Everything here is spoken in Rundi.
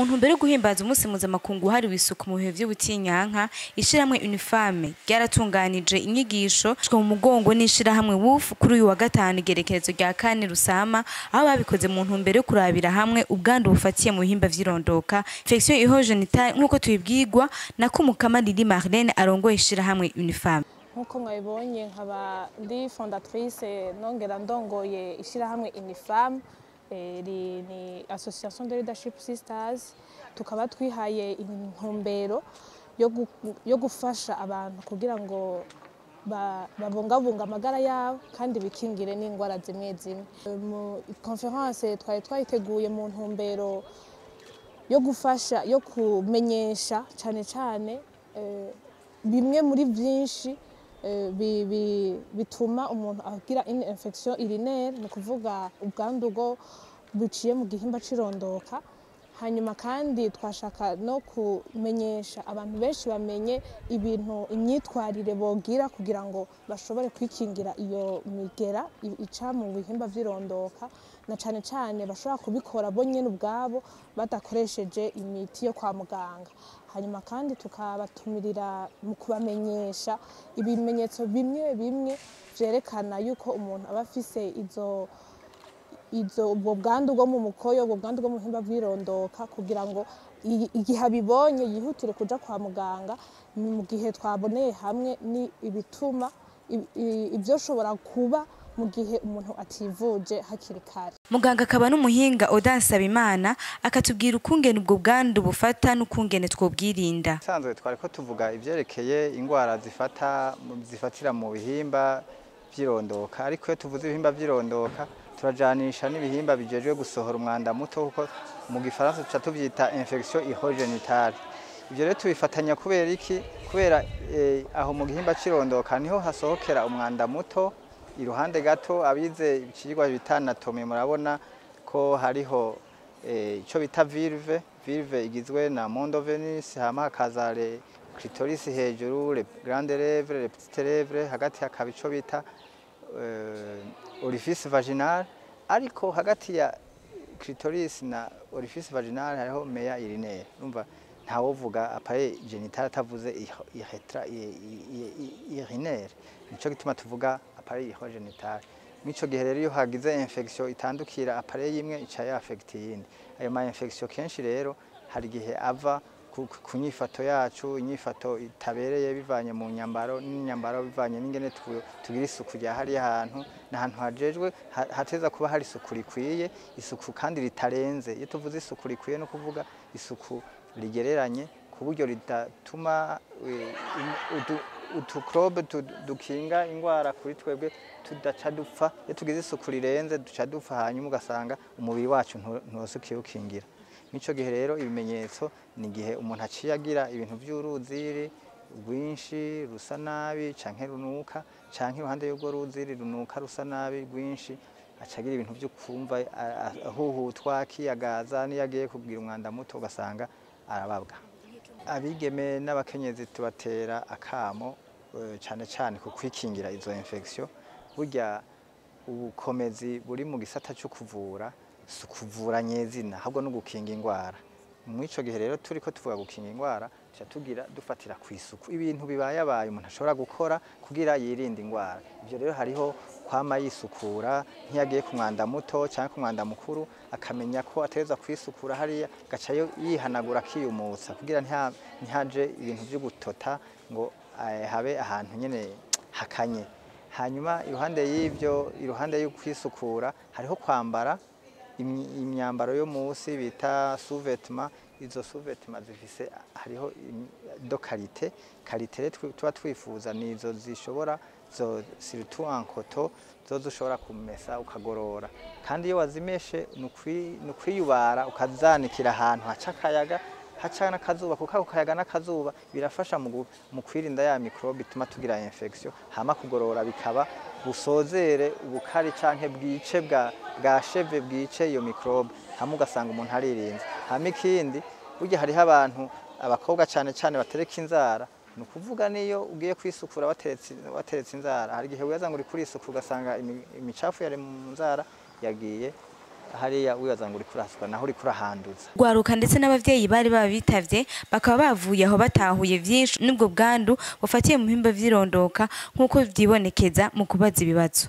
Mu ntumbero yo guhimbaza umunsi mpuzamakungu wahariwe isuku mu bihe vy'ubutinyanka, ishirahamwe Unifame ryaratunganije inyigisho mu mugongo n'ishirahamwe WUF kuri uyu wa gatanu, igerekerezo rya 4 Rusama, aho babikoze mu ntumbero yo kurabira hamwe ubwandu bufatiye mu bihimba vy'irondoka, infection urogénitale, nk'uko tubibwirwa na Kumukama Lili Marlene arongoye ishirahamwe Unifame. Nk'uko mwabibonye, nkaba ndi fondatrice, nongera ndongoye ishyirahamwe Unifam, ni Association de Leadership Sisters. Tukaba twihaye intumbero yo gufasha abantu kugira ngo babungabunge amagara yabo kandi bikingire n'indwara zimwe zimwe. Mu conférence twari twayiteguye mu ntumbero yo gufasha, yo kumenyesha cyane cyane bimwe muri byinshi bituma umuntu agira une infection urinaire, ni ukuvuga ubwandu bwo buciye mu gihimba c'irondoka. Hanyuma kandi twashaka no kumenyesha abantu benshi bamenye ibintu, imyitwarire bogira kugira ngo bashobore kwikingira iyo migera ica mu bihimba vy'irondoka, na cane cane bashobora kubikora bo nyene ubwabo badakoresheje imiti yo kwa muganga. Hanyuma kandi tukabatumirira mu kubamenyesha ibimenyetso bimwe bimwe vyerekana yuko umuntu aba afise izo ubwo bwandu bwo mu mukoyo, ubwo bwandu bwo mu bihimba bw'irondoka, kugira ngo igihe abibonye yihutire kuja kwa muganga. Ni mu gihe twaboneye hamwe ni ibituma ivyoshobora kuba mu gihe umuntu ativuje hakiri kare. Muganga akaba n'umuhinga Oda Nsabimana akatubwira ukungene ubwo bwandu bufata n'ukungene twobwirinda. Sanzwe twari ko tuvuga ivyerekeye ingwara zifatira mu bihimba vy'irondoka, ariko iyo tuvuze ibihimba vy'irondoka turajanisha n'ibihimba bijejwe gusohora umwanda muto, kuko mu gifaransa tuca tuvyita infection urogénitale. Ivyo rero tubifatanya kubera iki? Kubera aho mu gihimba c'irondoka niho hasohokera umwanda muto. Iruhande gato, abize ikigwa bita anatomie murabona ko hariho ico bita vulve. Vulve igizwe na mont de Venus, hama hakaza le clitoris hejuru, le grande lèvre, le petite lèvre, hagati hakaba ico bita orifice vaginal. Ariko hagati ya clitoris na orifice vaginal hariho méat urinaire. Urumva ntawovuga appareil génital atavuze uretra urinaire. Nico gituma tuvuga appareil urogénital. Mico gihe rero, iyo hagize infection itandukira appareil imwe, ica y'affecte iyindi. Ayo ma infection kenshi rero hari igihe ava ku nyifato yacu, inyifato itabereye bivanye mu nyambaro n'inyambaro, bivanye n'ingene tugira isuku rya hariya hantu n'ahantu hajejwe hateza kuba hari isuku rikwiye, isuku kandi ritarenze. Iyo tuvuze isuku rikwiye, no kuvuga isuku rigereranye ku buryo ridatuma utu microbe dukinga ingwara kuri twebwe tudaca dupfa. Iyo tugize isuku rirenze duca dupfa, hanyuma ugasanga umubiri wacu ntusukiye ukingira. Mico gihe rero ibimenyetso ni igihe umuntu aciye agira ibintu vy'uruziri rwinshi rusa nabi canke runuka, canke iruhande y'urwo ruziri runuka rusa nabi rwinshi acagira ibintu vyo kumva ahuhutwa, akiyagaza, niyo agiye kugira umwanda muto ugasanga arababwa. Abigeme n'abakenyezi tubatera akamo cane cane ku kwikingira izo infection. Burya ubukomezi buri mu gisata cyo kuvura si ukuvura nyezina, ahubwo no gukinga ingwara. Mw'ico gihe rero turiko tuvuga gukinga ingwara, tuca tugira dufatira ku isuku, ibintu bibayabaye umuntu ashobora gukora kugira yirinde ingwara. Ivyo rero hariho kwama yisukura ntiyagiye ku mwanda muto canke ku mwanda mukuru, akamenya ko ategerezwa kwisukura hariya, agaca yihanagura, akiyumutsa kugira ntihaje ibintu vyo gutota ngo habe ahantu nyene hakanye. Hanyuma iruhande y'ivyo, iruhande yo kwisukura, hariho kwambara imyambaro yo musi bita sous-vêtements. Izo sous-vêtements zifise hariho de qualité. Qualité rero tuba twifuza nizo zishobora zo surtout en coton, zo ushobora kumesa ukagorora. Kandi iyo wazimeshe nukwiyubara ukazanikira ahantu haca akayaga, haca n'akazuba, kuko ako kayaga n'akazuba birafasha mu kwirinda ya microbe ituma tugira infection. Hama kugorora bikaba busozere ubukari canke bwice bwa cheve, bwice iyo microbe, hamwe ugasanga umuntu aririnze. Hama ikindi, burya hariho abantu, abakobwa cane cane, batereka inzara. Ni ukuvuga niyo ugiye kwisukura wateretse inzara, hari igihe wibaza ngo uri kurisukura ugasanga imicafu yari mu nzara yagiye. Hariya wibaza ngo uriko urahasukura, naho uriko urahanduza. Rwaruka ndetse n'abavyeyi bari babitavye bakaba bavuye aho batahuye vyinshi n'ubwo bwandu bufatiye mu bihimba vy'irondoka, nk'uko vyibonekeza mu kubaza ibibazo.